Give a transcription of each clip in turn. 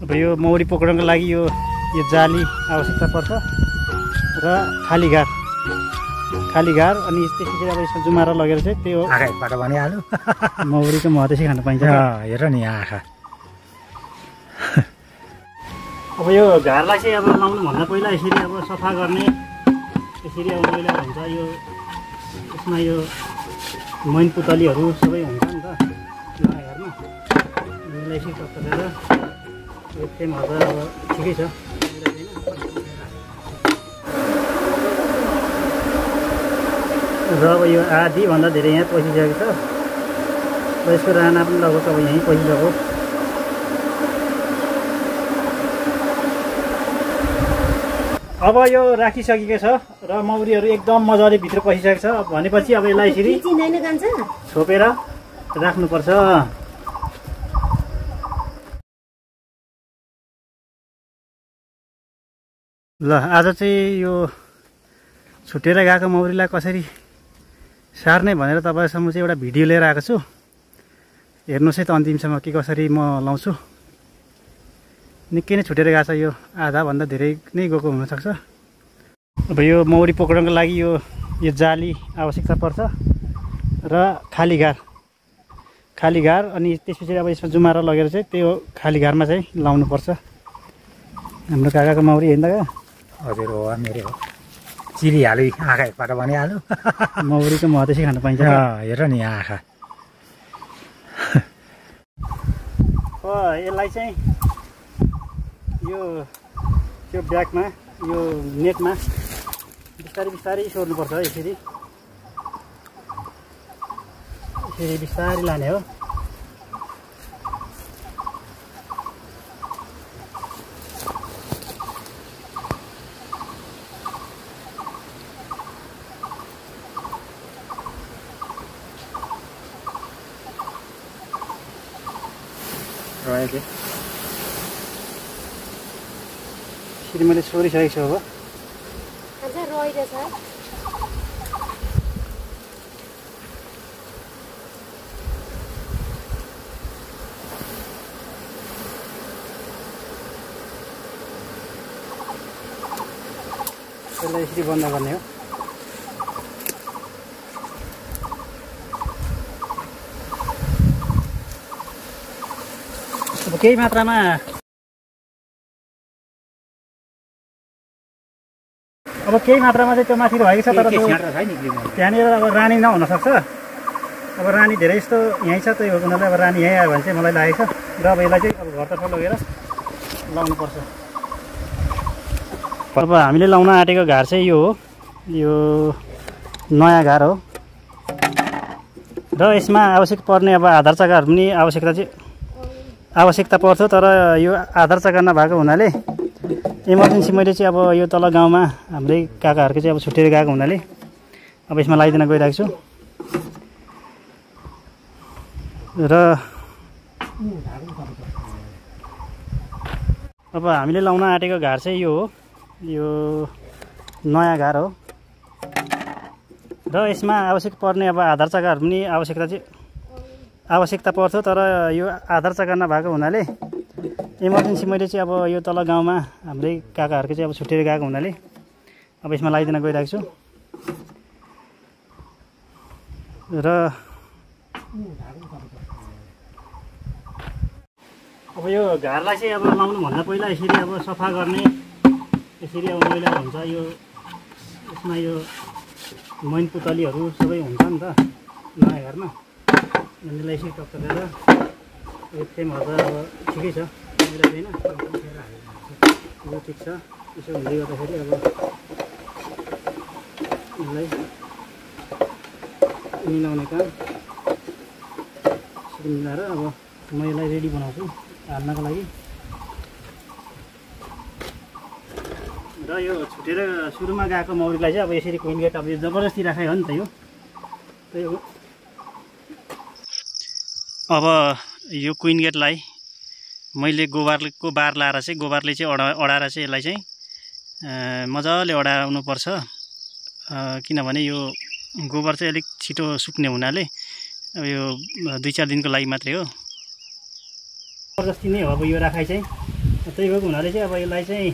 अब यो मौरी पक्रनको लागि यो जाली आवश्यकता पर्छ र खाली घार अनि त्यसपछि अब यसमा जुमाएर लगेर चाहिँ त्यो आँखाबाट भनिहाल्नु मौरीको मह त्यसै खान पाइन्छ। हेर नि आँखा। अब यो घारलाई चाहिँ अब लाउनुभन्दा पहिला यसरी अब सफा गर्ने, यसरी अब मैला हुन्छ यो यसमा यो मैन पुतलीहरू सबै हुन्छ नि त नयाँ घरमा, यसलाई यसरी टक्कर यो फ्रेमहरू त अब ठिकै छ। र अब यो आधीभन्दा धेरै यहाँ पसिसकेको छ र यसको राना पनि लगभग अब यहीँ पसिसक्यो। अब यो राखिसकेको छ र मौरीहरू एकदम मजाले भित्र पसिसकेको छ। भनेपछि अब यसलाई यसरी छोपेर राख्नुपर्छ। ल आज चाहिँ यो छुटेर गएको मौरीलाई कसरी सार्ने भनेर तपाईँहरूसँग चाहिँ एउटा भिडियो लिएर आएको छु। हेर्नुहोस् है त अन्तिमसम्म के कसरी म लाउँछु। निकै नै छुटेर गएको छ, यो आधाभन्दा धेरै नै गएको हुनसक्छ। अब यो मौरी पक्रनको लागि यो जाली आवश्यकता पर्छ र खाली घार अनि त्यसपछि अब यसमा जुमाएर लगेर चाहिँ त्यो खाली घारमा चाहिँ लाउनुपर्छ। हाम्रो काकाको मौरी होइन त? हजुर हो, मेरो हो। चिरिहाल्यो आँखाबाट भनिहाल्नु मौरीको मह त्यसै खान पाइन्छ। हेर नि आँखा। यसलाई चाहिँ यो ब्यागमा यो नेटमा बिस्तारै सोर्नुपर्छ। यसरी बिस्तारै लाने हो। यसरी मैले सोरिसकेको छु। अब यसलाई यसरी बन्द गर्ने हो। अब केही मात्रामा चाहिँ त्यो माथि भएको छ, तर त्यहाँनिर अब रानी नहुन सक्छ। अब रानी धेरै जस्तो यहीँ छ, त्यही हुनाले अब रानी यहीँ आयो भने चाहिँ मलाई लागेको छ। र अब यसलाई चाहिँ अब घरतर्फ लगेर लाउनुपर्छ। अब हामीले लाउन आँटेको घार चाहिँ यो हो, यो नयाँ घार हो र यसमा आवश्यक पर्ने अब आधार चक्काहरू पनि आवश्यकता पर्थ्यो, तर यो आधार चक्का नभएको हुनाले इमर्जेन्सी मैले चाहिँ अब यो तल गाउँमा हाम्रै काकाहरूको चाहिँ अब छुटेर गएको हुनाले अब यसमा लगाइदिन गइरहेको छु। र अब हामीले लाउन आँटेको घार चाहिँ यो हो, यो नयाँ घार हो र यसमा आवश्यक पर्ने अब आधार चक्काहरू पनि आवश्यकता पर्थ्यो, तर यो आधार चक्का नभएको हुनाले इमर्जेन्सी मैले चाहिँ अब यो तल गाउँमा हाम्रै काकाहरूको चाहिँ अब छुटेर गएको हुनाले अब यसमा लगाइदिन गइरहेको छु। र अब यो घारलाई चाहिँ अब लाउनुभन्दा पहिला यसरी अब सफा गर्ने, यसरी अब मैला हुन्छ यो यसमा यो मैन पुतलीहरू सबै हुन्छ नि त नयाँ घरमा, यसलाई यसरी टक्कर गरेर यो फ्रेमहरू त अब ठिकै छ, मैला छैन, यो ठिक छ। यसो हुँदै गर्दाखेरि अब यसलाई मिलाउने काम यसरी मिलाएर अब म यसलाई रेडी बनाउँछु हाल्नको लागि। र यो छुटेर सुरुमा गएको मौरीलाई चाहिँ अब यसरी क्विन गेट अब जबरजस्ती राखाइ हो नि त यो। अब यो क्विन गेटलाई मैले गोबरको बार लाएर चाहिँ गोबरले चाहिँ अडाएर चाहिँ यसलाई चाहिँ मजाले अडाउनुपर्छ, किनभने यो गोबर चाहिँ अलिक छिटो सुक्ने हुनाले अब यो 2-4 दिनको लागि मात्रै हो। जबरजस्ती नै हो अब यो राखाइ चाहिँ। त्यही भएको हुनाले चाहिँ अब यसलाई चाहिँ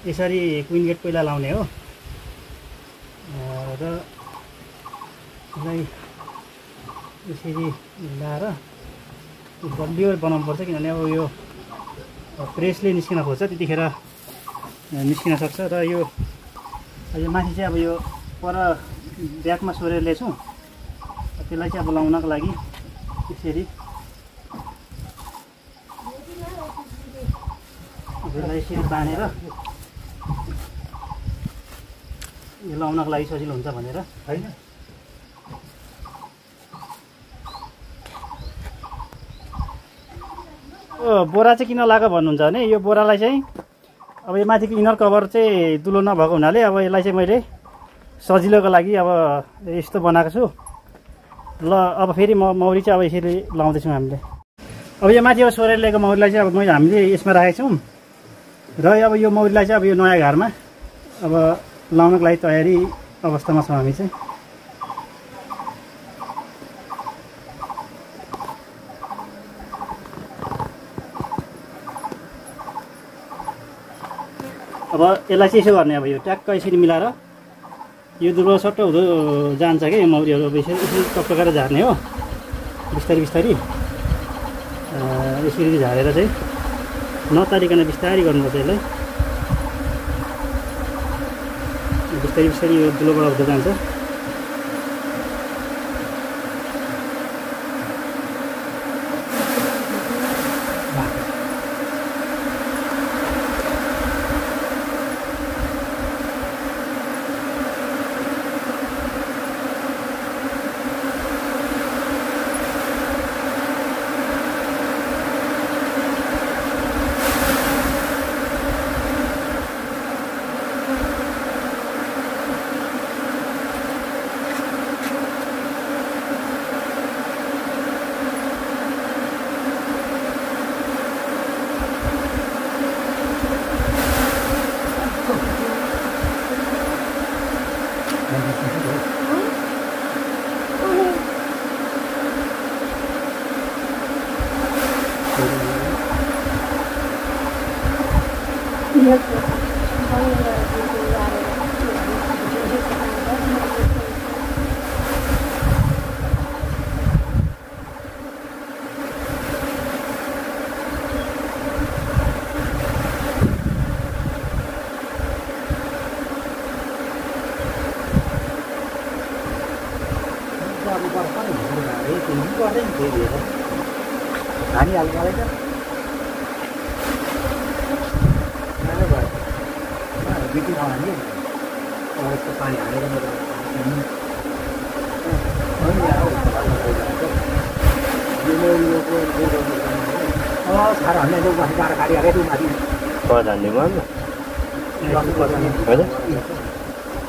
यसरी क्विन गेट पहिला लाउने हो र यसलाई यसरी लाएर बलियो बनाउनुपर्छ किनभने अब यो प्रेसले निस्किन खोज्छ त्यतिखेर निस्किन सक्छ र यो माथि चाहिँ अब यो पर ब्याकमा सोरेर ल्याउँछु त्यसलाई चाहिँ अब लाउनको लागि यसरी यसलाई यसरी बाँधेर यो लाउनको लागि सजिलो हुन्छ भनेर होइन बोरा चाहिँ किन लगाएको भन्नुहुन्छ भने यो बोरालाई चाहिँ अब यो माथिको इनर कभर चाहिँ दुलो नभएको हुनाले अब यसलाई चाहिँ मैले सजिलोको लागि अब यस्तो बनाएको छु ल। अब फेरि मौरी चाहिँ अब यसरी लाउँदैछौँ हामीले। अब यो माथि अब सोरेर ल्याएको मौरीलाई चाहिँ अब हामीले यसमा राखेको छौँ र अब यो मौरीलाई चाहिँ अब यो नयाँ घरमा अब लाउनको लागि तयारी अवस्थामा छौँ हामी चाहिँ। अब यसलाई चाहिँ यसो गर्ने अब यो ट्याक्क यसरी मिलाएर यो दुलो सट्ट हुँदो जान्छ क्या यो मौरीहरू अब यसरी टक्टकाएर झार्ने हो बिस्तारी बिस्तारी यसरी झारेर चाहिँ नतारिकन बिस्तारी गर्नुपर्छ यसलाई बिस्तारी बिस्तारी यो दुलोबाट हुँदो जान्छ।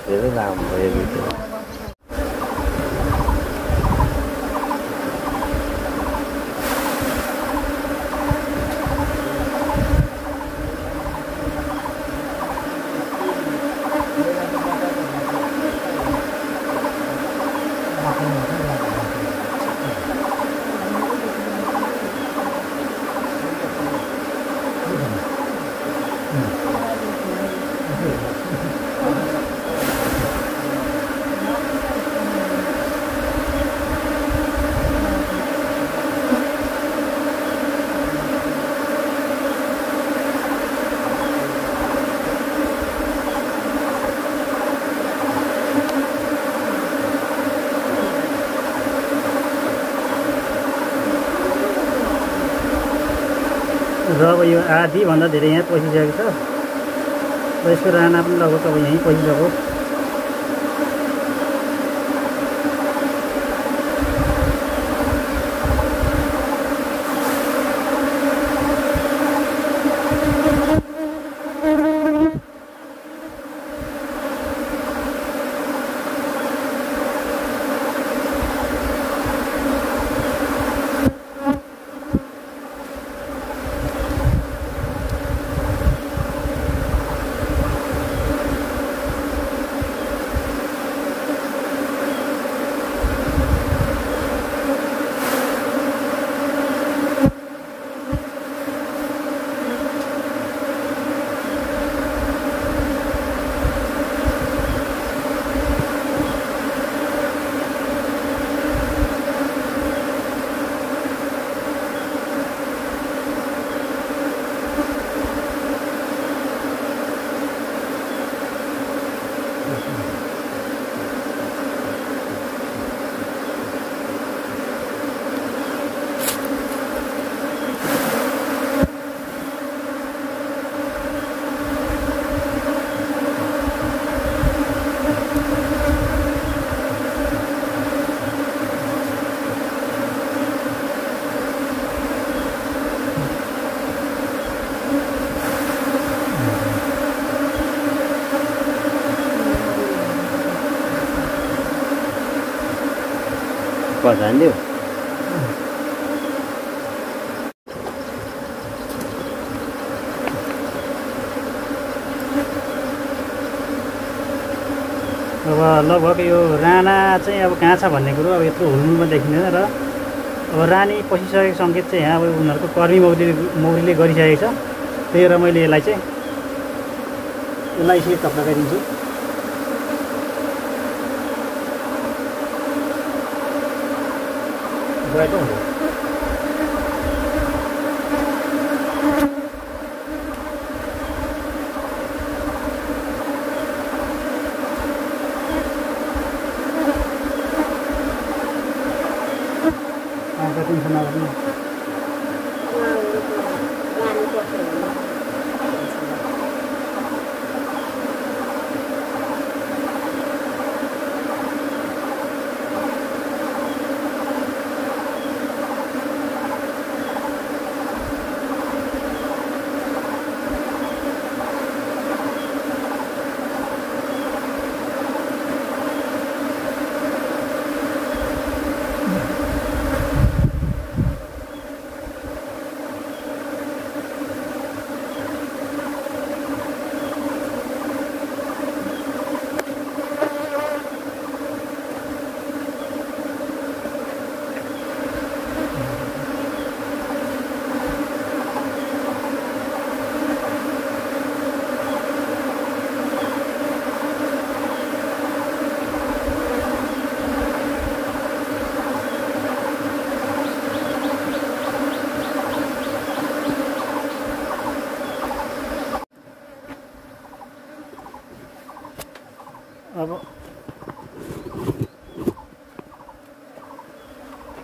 धेरै लामो भयो र अब यो आधीभन्दा धेरै यहाँ पसिसकेको छ र यसको राना पनि लगभग अब यहीँ पसिसक्यो। पछान्यो अब लगभग यो राणा चाहिँ अब कहाँ छ भन्ने कुरो अब यत्रो हुलमुलमा देखिँदैन र अब रानी पसिसकेको सङ्केत चाहिँ यहाँ अब उनीहरूको कर्मी मौरीले गरिसकेको छ। त्यही भएर मैले यसलाई यसरी टक्राइदिन्छु। गएको हुन्छ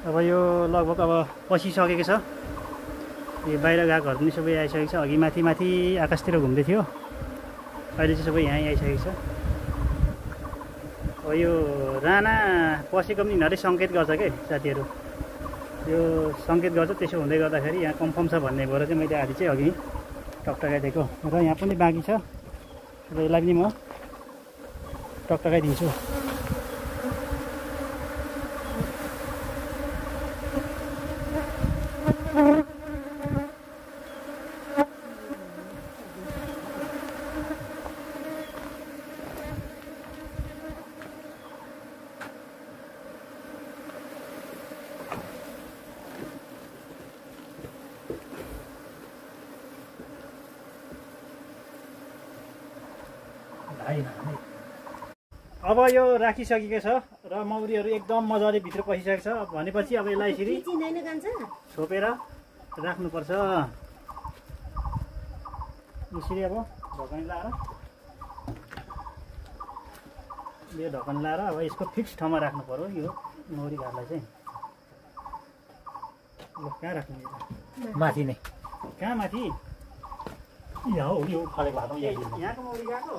अब यो लगभग अब पसिसकेको छ। यो बाहिर गएकोहरू पनि सबै आइसकेको छ। अघि माथि आकाशतिर घुम्दै थियो, अहिले चाहिँ सबै यहीँ आइसकेको छ। अब यो राणा पसेको पनि यिनीहरूले सङ्केत गर्छ के साथीहरू, यो सङ्केत गर्छ। त्यसो हुँदै गर्दाखेरि यहाँ कन्फर्म छ भन्ने भएर चाहिँ मैले आधी चाहिँ अघि टकटकाइदिएको र यहाँ पनि बाँकी छ। अब यसलाई पनि म टकटकाइदिन्छु। अब यो राखिसकेको छ र मौरीहरू एकदम मजाले भित्र पसिसकेको छ। भनेपछि अब यसलाई यसरी छोपेर राख्नुपर्छ। यसरी अब ढकनी लाएर यो ढकनी लाएर अब यसको फिक्स ठाउँमा राख्नु पर्यो। यो मौरी घरलाई चाहिँ कहाँ राख्नु? माथि नै। कहाँ माथि? यहाँ हो, यो फलेको हातमा यहाँको मौरी गएको?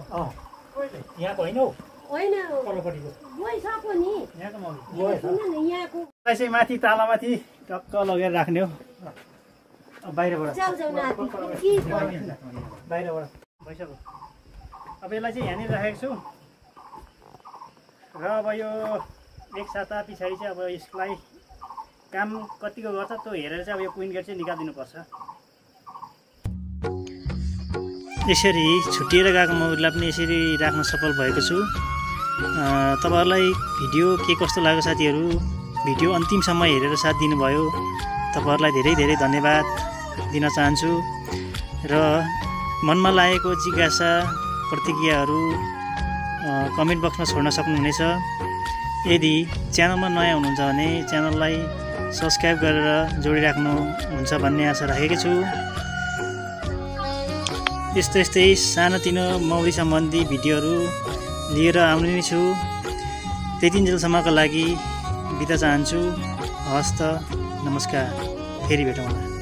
यहाँको होइन हौ, होइन तल्लोपट्टिको गइसक्यो नि। यहाँको मौरी यहाँको चाहिँ माथि तालामाथि टक्क लगेर राख्ने हो। बाहिरबाट बाहिरबाट भइसक्यो। अब यसलाई चाहिँ यहाँनिर राखेको छु र अब यो एक साता पछाडि चाहिँ अब यसलाई काम कतिको गर्छ त्यो हेरेर चाहिँ अब यो क्विन गेट चाहिँ निकालिदिनुपर्छ। यसरी छुट्टिएर गएको मौरीलाई पनि यसरी राख्न सफल भएको छु। तपाईँहरूलाई भिडियो के कस्तो लाग्यो साथीहरू? भिडियो अन्तिमसम्म हेरेर साथ दिनुभयो, तपाईँहरूलाई धेरै धेरै धन्यवाद दिन चाहन्छु। र मनमा लागेको जिज्ञासा प्रतिक्रियाहरू कमेन्ट बक्समा छोड्न सक्नुहुनेछ। यदि च्यानलमा नयाँ हुनुहुन्छ भने च्यानललाई सब्सक्राइब गरेर जोडिराख्नुहुन्छ भन्ने आशा राखेको छु। यस्तै सानोतिनो मौरी सम्बन्धी भिडियोहरू लिएर आउने नै छु। त्यतिन्जेलसम्मको लागि बिदा चाहन्छु। हस्त नमस्कार, फेरि भेटौँला।